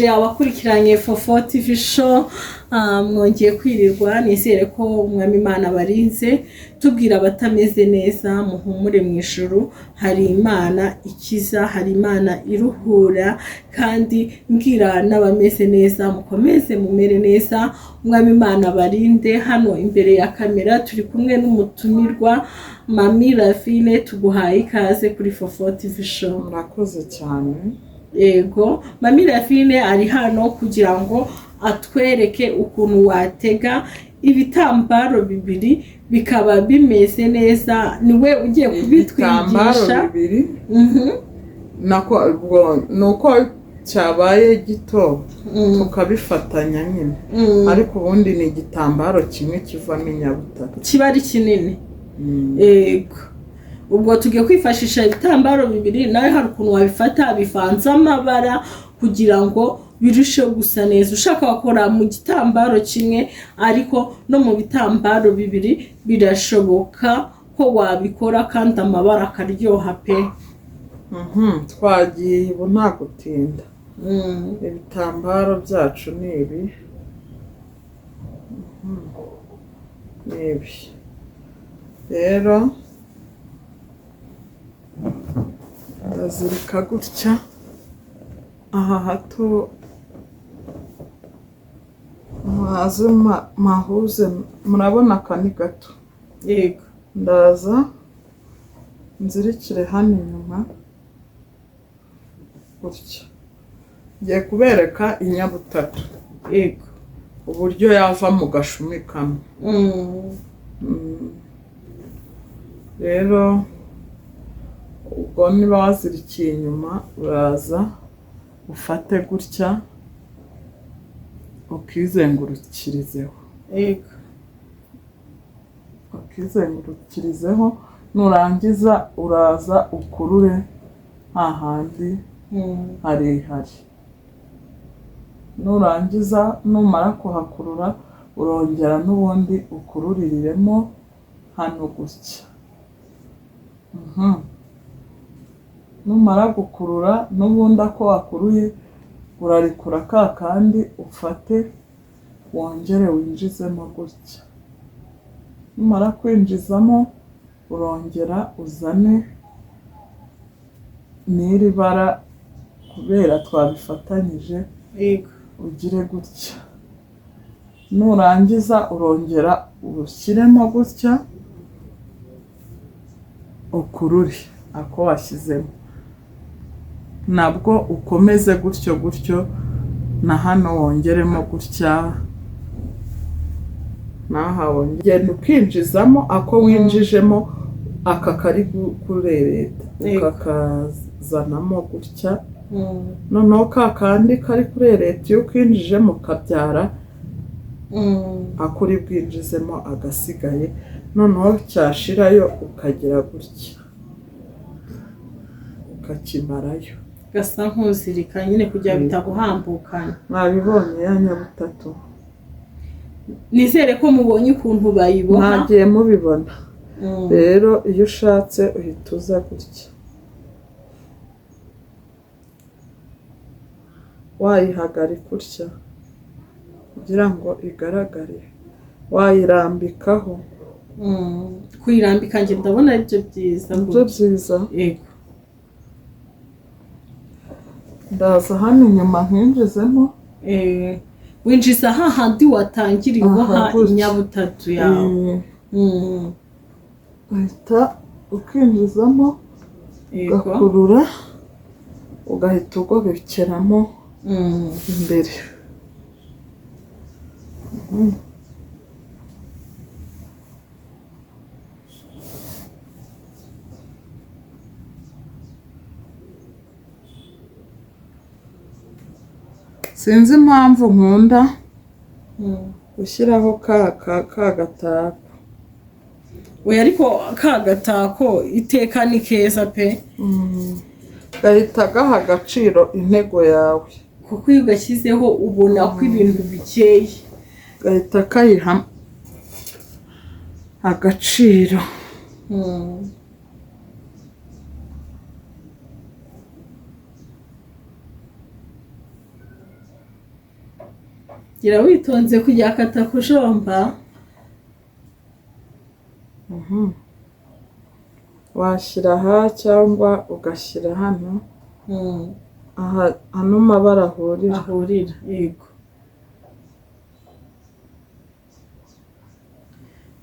Abakurikiranye Fofo TV Show, mwongeye kwirirwa. Nizere ko Umwami Imana barinze. Tubwira abatameze neza, muhumure, mu ijuru hari Imana ikiza, hari Imana iruhura. Kandi mbwira n'abameze neza, mukomeze mumere neza, Umwami Imana barinde. Hano imbere ya kamera turi kumwe n'umutumirwa Mami Ravine. Tuguhaye ikaze kuri Fofo TV Show. Murakoze cyane. Yego, Mami Ravine ari hano kugira ngo atwereke ukuntu watega ibitambaro bibiri bikaba bimeze neza. Niwe ugiye Ibitambaro kubitwigisha. bibiri. Nako ubwo ni uko cyabaye gito, tukabifatanya nyine, ariko ubundi ni igitambaro kimwe kivamo inyabutatu. Kiba ari kinini. Yego, ubwo tugiye kwifashisha ibitambaro bibiri. Nawe hari ukuntu wabifata bivanze amabara kugira ngo birusheho gusa neza. Ushaka wakora mu gitambaro kimwe, ariko no mu bitambaro bibiri birashoboka ko wabikora kandi amabara akaryoha pe. Twagiye ubu nta gutinda. Ibitambaro byacu ni ibi. Ni ibi rero. Ndazirika gutya aha hato, muhaze mahuze. Murabona aka ni gato. Yego. Ndaza nzirikire hano inyuma gutya. Ngiye kubereka inyabutatu, uburyo yava mu gashumi kamwe. Rero ubwo niba wazirikiye inyuma, uraza ufate gutya, ukizengurukirizeho. Ukizengurukirizeho, nurangiza uraza ukurure hahandi harehare. Nurangiza, numara kuhakurura, urongera n'ubundi ukururiremo hano gutya. Numara gukurura, n'ubundi ako wakuruye urarekura ka kandi, ufate wongere winjizemo gutya. Numara kwinjizamo, urongera uzane n'iri bara, kubera twabifatanyije, ugire gutya. Nurangiza urongera ushyiremo gutya, ukurure ako washyizemo, nabwo ukomeze gutyo gutyo, na hano wongeremo gutya, n'aha wongera ukinjizamo. Ako winjijemo, aka kari kurereta, ukakazanamo gutya. Noneho ka kandi kari kurereta, iyo ukinjijemo kabyara ako uri bwinjizemo agasigaye. Noneho cyashirayo, ukagira gutya ukakimarayo. Gasa nk'uzirika nyine kugira bitaguhambukana. Mwabibonye ya nyabutatu? Nizere ko mubonye ukuntu bayiboha. Mwagiye mubibona. Rero iyo ushatse uhita uza gutya, wayihagarika utya kugira ngo igaragare, wayirambikaho. Kuyirambika njye ndabona aribyo byiza. Nibyo byiza. Yego. Ndaza hano inyuma nkinjizemo. Winjiza hahandi watangiriye uboha Aha, gutya. inyabutatu yawe. Uhita ukinjizamo, ugakurura, ugahita ugobekeramo imbere. Sinzi impamvu nkunda gushyiraho ka gatako. Oya, ariko ka gatako iteka ni keza pe. Gahita gaha agaciro intego yawe. Kuko iyo ugashyizeho ubona ko ibintu bikeye. Gahita kayiha agaciro. Gira witonze kugira katakujomba. Washyira aha cyangwa ugashyira hano. Aha ano mabara ahurira. Ahurira, yego.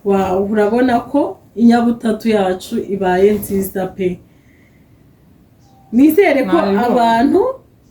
Wow, urabona ko inyabutatu yacu ibaye nziza pe. Nizere ko Nabibonye. abantu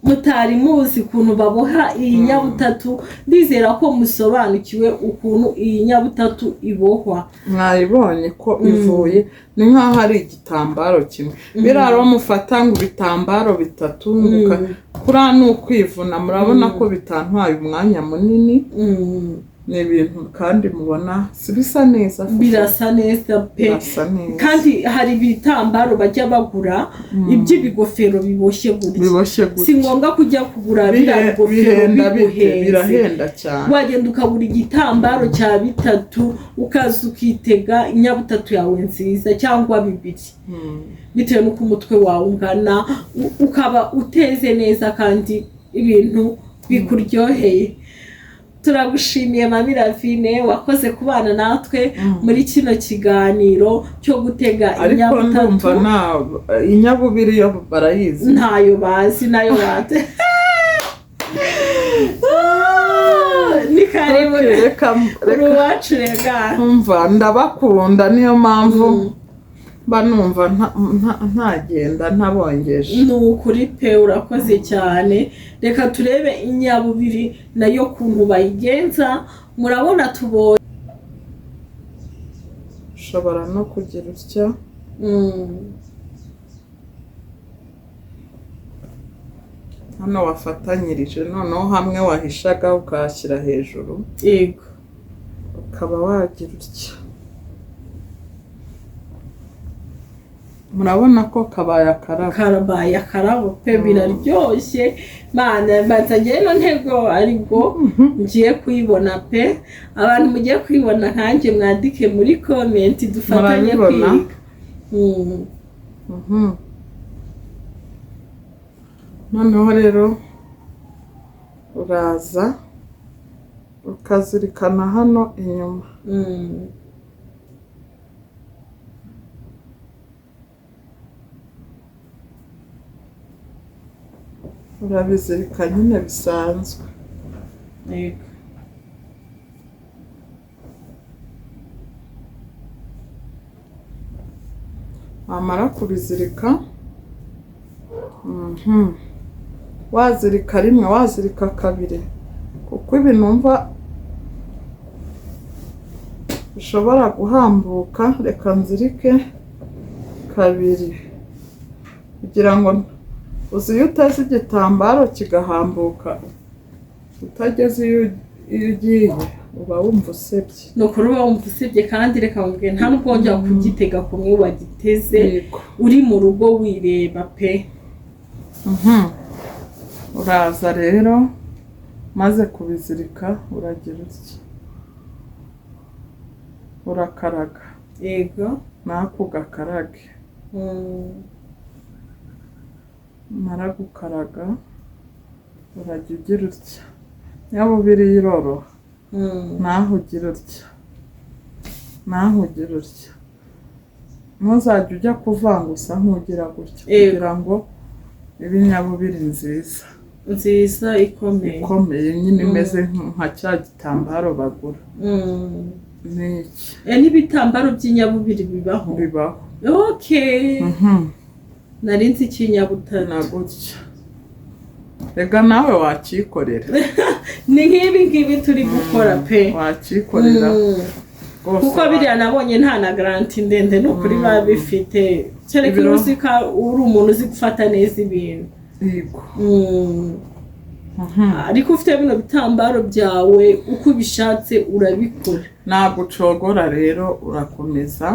mutari muzi ukuntu baboha iyi nyabutatu, ndizera ko musobanukiwe ukuntu iyi nyabutatu ibohwa. Mwayibonye ko ivuye ni nk'aho ari igitambaro kimwe. Biriya rero mufata ngo ibitambaro bitatu ngo kuriya ni ukwivuna. Murabona ko bitantwaye umwanya munini. Ni ibintu kandi mubona si bisa neza fufu? Birasa neza pe. Birasa neza. Kandi hari ibitambaro bajya bagura iby'ibigofero biboshye gutya. Biboshye Si gutya. ngombwa kujya kugura biriya bigofero Bihenda bite? biguhenze. Birahenda cyane. Wagenda ukagura igitambaro cya bitatu, ukaza ukitega inyabutatu yawe nziza, cyangwa bibiri, bitewe n'uko umutwe wawe ungana, ukaba uteze neza kandi ibintu bikuryoheye. Turagushimiye Mami Ravine, wakoze kubana natwe muri kino kiganiro cyo gutega Ariko inyabutatu. ndumva nta inyabubiri yo barayizi. Ntayo bazi nayo bate. Ni karibu. Okay, reka Uri reka uwacu rega. Umva, ndabakunda, niyo mpamvu mba numva ntagenda ntabongeje. Ni ukuri pe, urakoze cyane. Reka turebe inyabubiri nayo kuntu bayigenza. Murabona tubonye. Ushobora no kugira utya. Hano wafatanyirije, noneho hamwe wahishaga ukahashyira hejuru. Yego. Ukaba wagira utya. Murabona ko kabaye akarabo. Karabaye akarabo pe, biraryoshye. Mana, mbanza ngewe ino ntego aribwo ngiye kuyibona pe. Abantu mugiye kuyibona nkanjye mwandike muri comment dufatanye Murabibona? kwiga. Noneho rero uraza ukazirikana hano inyuma. Urabizirika nyine bisanzwe. Yego. Wamara kubizirika, wazirika rimwe, wazirika kabiri, kuko ibi numva bishobora guhambuka. Reka nzirike kabiri kugira ngo uzi iyo uteze igitambaro kigahambuka utageze iyo ugiye, uba wumva usebye. Ni ukuri uba wumva usebye. Kandi reka nkubwire, nta nubwo wongera kugitega kumwe wagiteze uri mu rugo wireba pe. Uraza rero maze kubizirika, uragira utya, urakaraga. Yego. N'ako gakarage. Umara gukaraga, urajya ugira utya. Nyabubiri iroroha. Naho ugira utya, naho ugira utya. Ntuzajya ujya kuvanga usa nk'ugira gutya kugira ngo ibe inyabubiri nziza. Nziza ikomeye. Ikomeye nyine, imeze nka cya gitambaro bagura. Ni iki? N'ibitambaro by'inyabubiri bibaho? Bibaho. Okay, nari nzi ikinyabutatu. Na gutya rega nawe wakikorera. Ni nk'ibi ngibi turi gukora pe. Wakikorera rwose. Kuko biriya nabonye nta na garantie ndende, ni ukuri biba bifite, kereka iyo uzi ko uri umuntu uzi gufata neza ibintu. Yego. Ariko ufite bino bitambaro byawe, uko ubishatse urabikora. Ntabwo ucogora rero, urakomeza.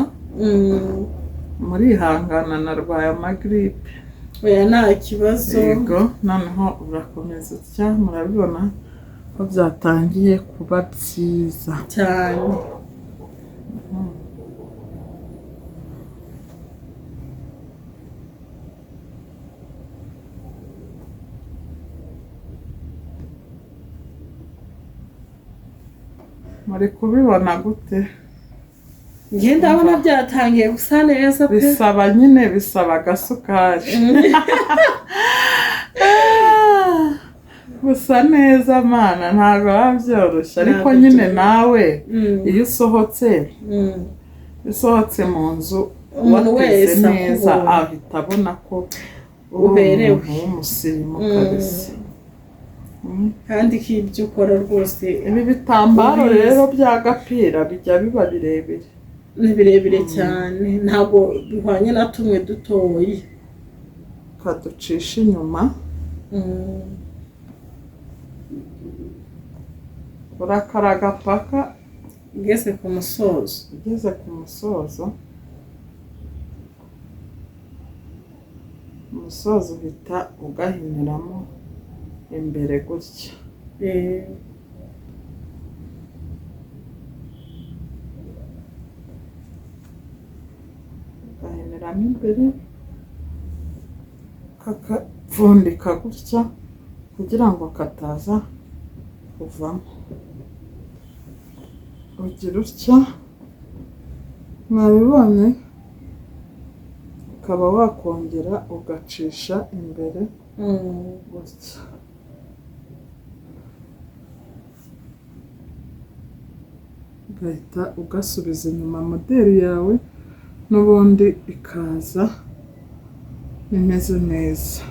Murihangana, narwaye amagiripe. Oya, nta kibazo. Yego, noneho urakomeza utya. Murabibona ko byatangiye kuba byiza. Cyane. Muri kubibona gute? Njye ndabona byatangiye gusa neza pe. Bisaba nyine, bisaba agasukari. Gusa neza mana ntabwo biba byoroshye, ariko Ntabwo nyine byoroshye. Nawe iyo usohotse, usohotse mu nzu Umuntu wateze wese neza akubonye. Ahita abona ko uri Uberewe. umuntu w'umusirimu kabisa. Kandi ko ibyo ukora rwose Ibi bitambaro ubizi. Rero bya gapira bijya biba birebire. Ni birebire cyane, ntabwo bihwanye na tumwe dutoya. Kaducisha inyuma. Urakaraga paka Ugeze ku musozo. Ugeze ku musozo. Umusozo uhita ugahiniramo imbere gutya. Ugahiniramo imbere, kakapfundika gutya kugira ngo kataza kuvamo. Ugira utya, mwabibonye, ukaba wakongera ugacisha imbere gutya. Ugahita ugasubiza inyuma moderi yawe n'ubundi ikaza imeze neza.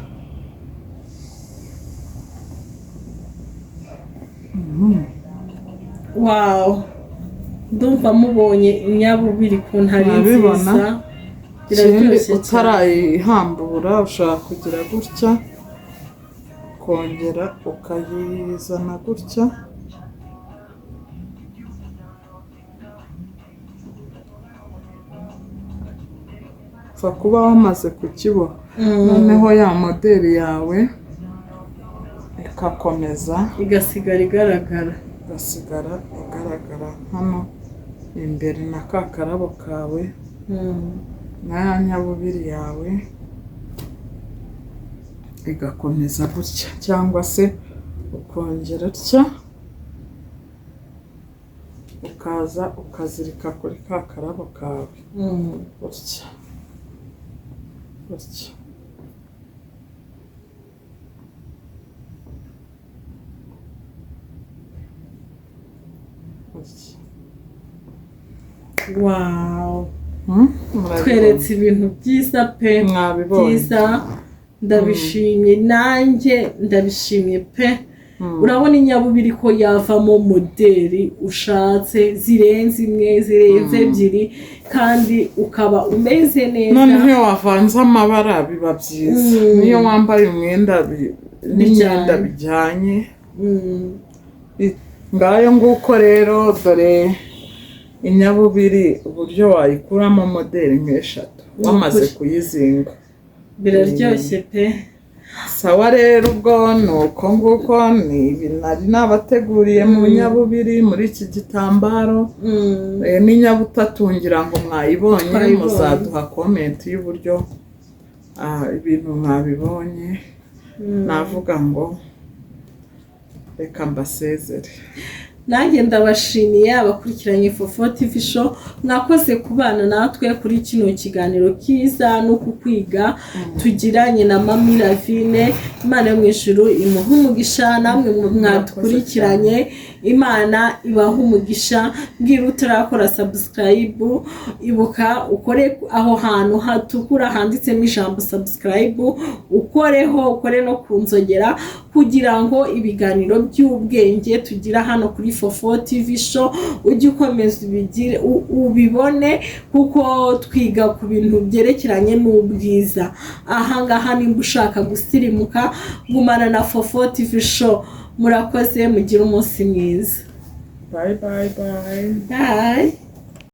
Wow, ndumva mubonye inyabubiri ukuntu ari Murabibona? nziza. Ikindi Biraryoshye cyane. utarayihambura ushobora kugira gutya, ukongera ukayizana gutya, upfa kuba wamaze kukiboha. Noneho ya moderi yawe ikakomeza igasigara igaragara. Igasigara igaragara hano imbere na ka karabo kawe na ya nyabubiri yawe igakomeza gutya, cyangwa se ukongera utya ukaza ukazirika kuri ka karabo kawe gutya gutya. Gutya. Wow. Murabibona? Tweretse ibintu byiza pe. Mwabibonye. Byiza, ndabishimye, nanjye ndabishimye pe. Urabona inyabubiri ko yavamo moderi ushatse zirenze imwe, zirenze ebyiri, kandi ukaba umeze neza. Noneho iyo wavanze amabara biba byiza. Niyo wambaye umwenda n'imyenda bijyanye. Ngayo nguko rero, dore inyabubiri uburyo wayikuramo moderi nk'eshatu wamaze Ukuri. kuyizinga. Biraryoshye pe. Sawa rero, ubwo ni uko nguko, ni ibi nari nabateguriye mu nyabubiri muri iki gitambaro. N'inyabutatu ngira ngo mwayibonye. Twayibonye. Muzaduha comment y'uburyo ibintu mwabibonye. Navuga ngo reka mbasezere. Nanjye ndabashimiye abakurikiranye Fofo TV Show, mwakoze kubana natwe kuri kino kiganiro kiza no kukwiga tugiranye na Mami Lavine. Imana yo mu ijuru imuhe umugisha, namwe mwadukurikiranye Imana ibahe umugisha. Mbwira utarakora subscribe, ibuka ukore aho hantu hatukura handitsemo ijambo subscribe, ukoreho, ukore no ku nzogera kugira ngo ibiganiro by'ubwenge tugira hano kuri Fofo TV Show ujye ukomeza ubigire, ubibone, kuko twiga ku bintu byerekeranye n'ubwiza. Ahangaha nimba ushaka gusirimuka, gumana na Fofo TV Show. Murakoze, mugire umunsi mwiza. Bye bye bye. Bye.